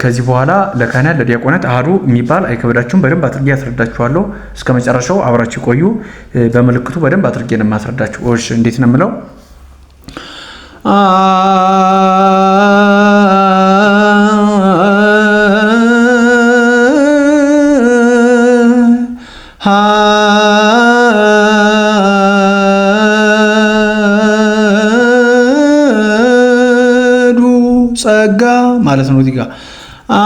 ከዚህ በኋላ ለካህናት ለዲያቆናት አሐዱ የሚባል አይከብዳችሁም። በደንብ አድርጌ ያስረዳችኋለሁ። እስከ መጨረሻው አብራችሁ ቆዩ። በምልክቱ በደንብ አድርጌ ነው የማስረዳችሁ። እሺ እንዴት ነው የምለው? አሐዱ ጸጋ ማለት ነው። እዚህ ጋር አብ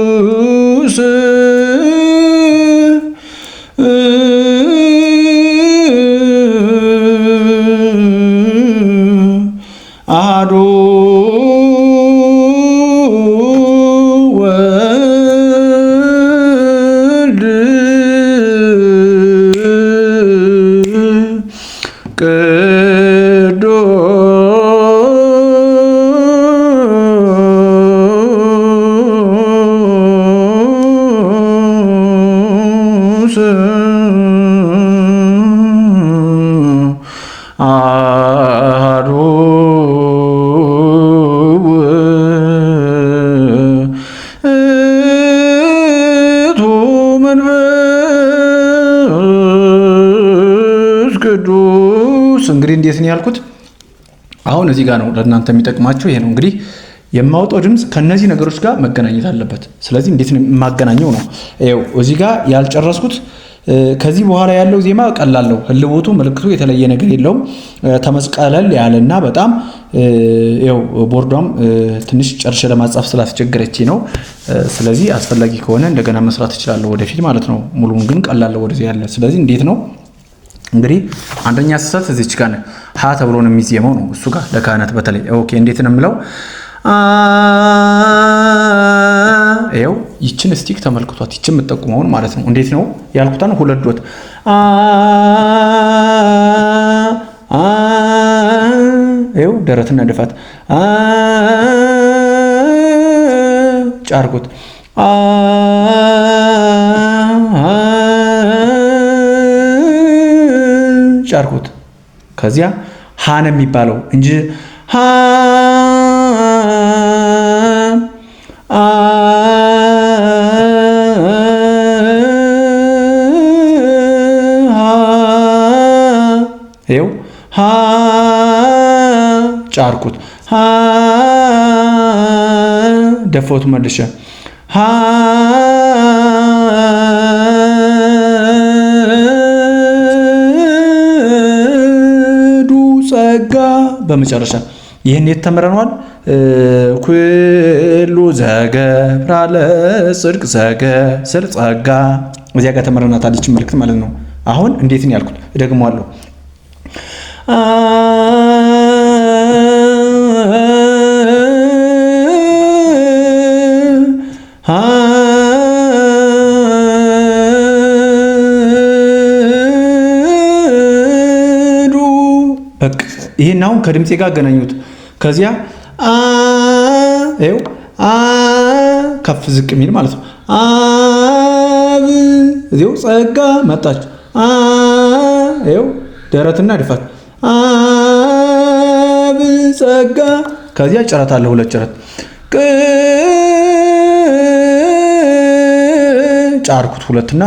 ቅዱስ አሐዱ ወልድ ቅዱስ አሐዱ ውእቱ መንፈስ ቅዱስ። እንግዲህ እንዴት ነው ያልኩት? አሁን እዚህ ጋር ነው ለእናንተ የሚጠቅማችሁ ይሄ ነው። እንግዲህ የማውጣው ድምፅ ከነዚህ ነገሮች ጋር መገናኘት አለበት። ስለዚህ እንዴት ነው የማገናኘው ነው። ይኸው እዚህ ጋር ያልጨረስኩት ከዚህ በኋላ ያለው ዜማ ቀላል ነው። ህልውቱ ምልክቱ የተለየ ነገር የለውም። ተመስቀለል ያለና በጣም ይኸው ቦርዷም ትንሽ ጨርሼ ለማጻፍ ስላስቸገረች ነው። ስለዚህ አስፈላጊ ከሆነ እንደገና መስራት እችላለሁ ወደፊት ማለት ነው። ሙሉውን ግን ቀላል ነው ወደዚህ ያለ። ስለዚህ እንዴት ነው እንግዲህ አንደኛ ስህተት እዚች ጋር ነው። ሀ ተብሎ ነው የሚዜመው ነው እሱ ጋር ለካህናት በተለይ okay። እንዴት ነው የምለው? ይኸው ይችን stick ተመልክቷት፣ ይችን የምጠቁመውን ማለት ነው። እንዴት ነው ያልኩታን? ሁለት dot ይኸው ደረትና ድፋት ጫርኩት ጫርኩት። ከዚያ ሀ ነው የሚባለው እንጂ ሀ አ ይኸው ሀ ጫርኩት ሀ ደፎት መልሼ ሀ ዱ ጸጋ በመጨረሻ ይህን የተምረነዋል። ኩሉ ዘገብራ ለጽድቅ ዘገ ስል ጸጋ እዚያ ጋር ተምረናታለች መልእክት ማለት ነው። አሁን እንዴት ነው ያልኩት? እደግመዋለሁ። አሐዱ በቃ ይሄን አሁን ከድምፄ ጋር አገናኙት። ከዚያ አ ይኸው አ ከፍ ዝቅ የሚል ማለት ነው። አብ እዚው ጸጋ መጣች። አ ይኸው ደረትና ድፋት አብ ጸጋ። ከዚያ ጭረት አለ፣ ሁለት ጭረት ጫርኩት ሁለትና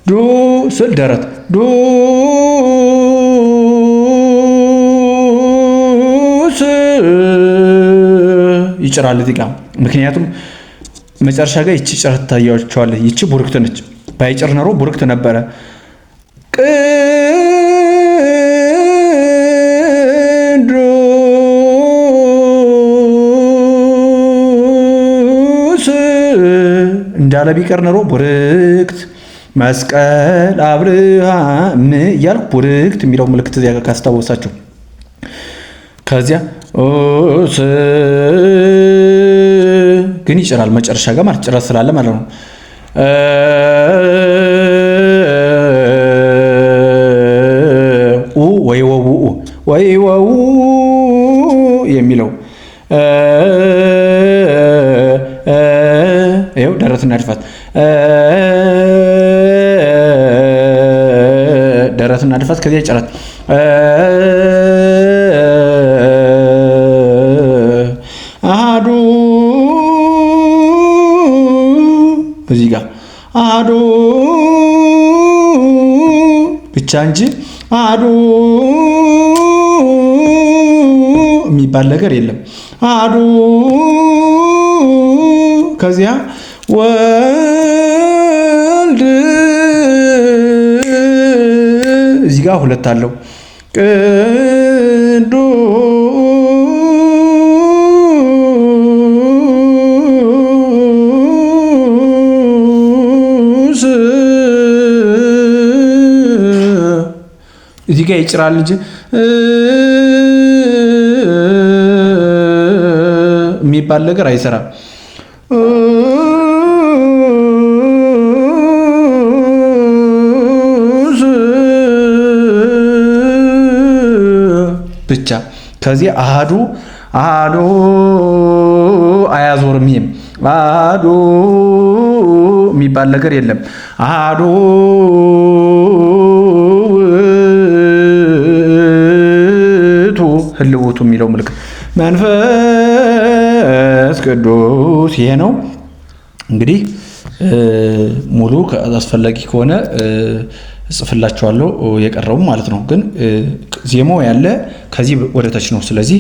ዱ ስል ደረት ዱስ ይጭራል እዚህ ጋር። ምክንያቱም መጨረሻ ጋር ይቺ ጭረት ታያቸዋለች። ይቺ ቡርክት ነች። ባይጭር ኖሮ ቡርክት ነበረ። ቅዱስ እንዳለ ቢቀር ኖሮ ቡርክት መስቀል አብርሃም እያልኩ ቡርክት የሚለው ምልክት እዚያ ጋር ካስታወሳችሁ ከዚያ ኦስ ግን ይጭራል መጨረሻ ጋር ማለት ጭረት ስላለ ማለት ነው። ኡ ወይ ወው ኡ ወይ ወይ ወው የሚለው ይኸው ደረትና ድፋት፣ ደረትና ድፋት፣ ከዚያ ጭረት። አሃዱ እዚህ ጋር አሃዱ ብቻ እንጂ አሃዱ የሚባል ነገር የለም። አሃዱ ከዚያ ወልድ እዚህ ጋር ሁለት አለው፣ ቅዱስ እዚህ ጋር ይጭራል እንጂ የሚባል ነገር አይሰራም። ብቻ ከዚህ አሃዱ አሃዱ አያዞርም። ይሄም አሃዱ የሚባል ነገር የለም። አሃዱ ውእቱ ህልውቱ የሚለው ምልክት መንፈስ ቅዱስ ይሄ ነው። እንግዲህ ሙሉ አስፈላጊ ከሆነ እጽፍላችኋለሁ የቀረውም ማለት ነው። ግን ዜማው ያለ ከዚህ ወደ ታች ነው። ስለዚህ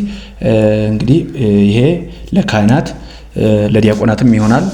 እንግዲህ ይሄ ለካህናት ለዲያቆናትም ይሆናል።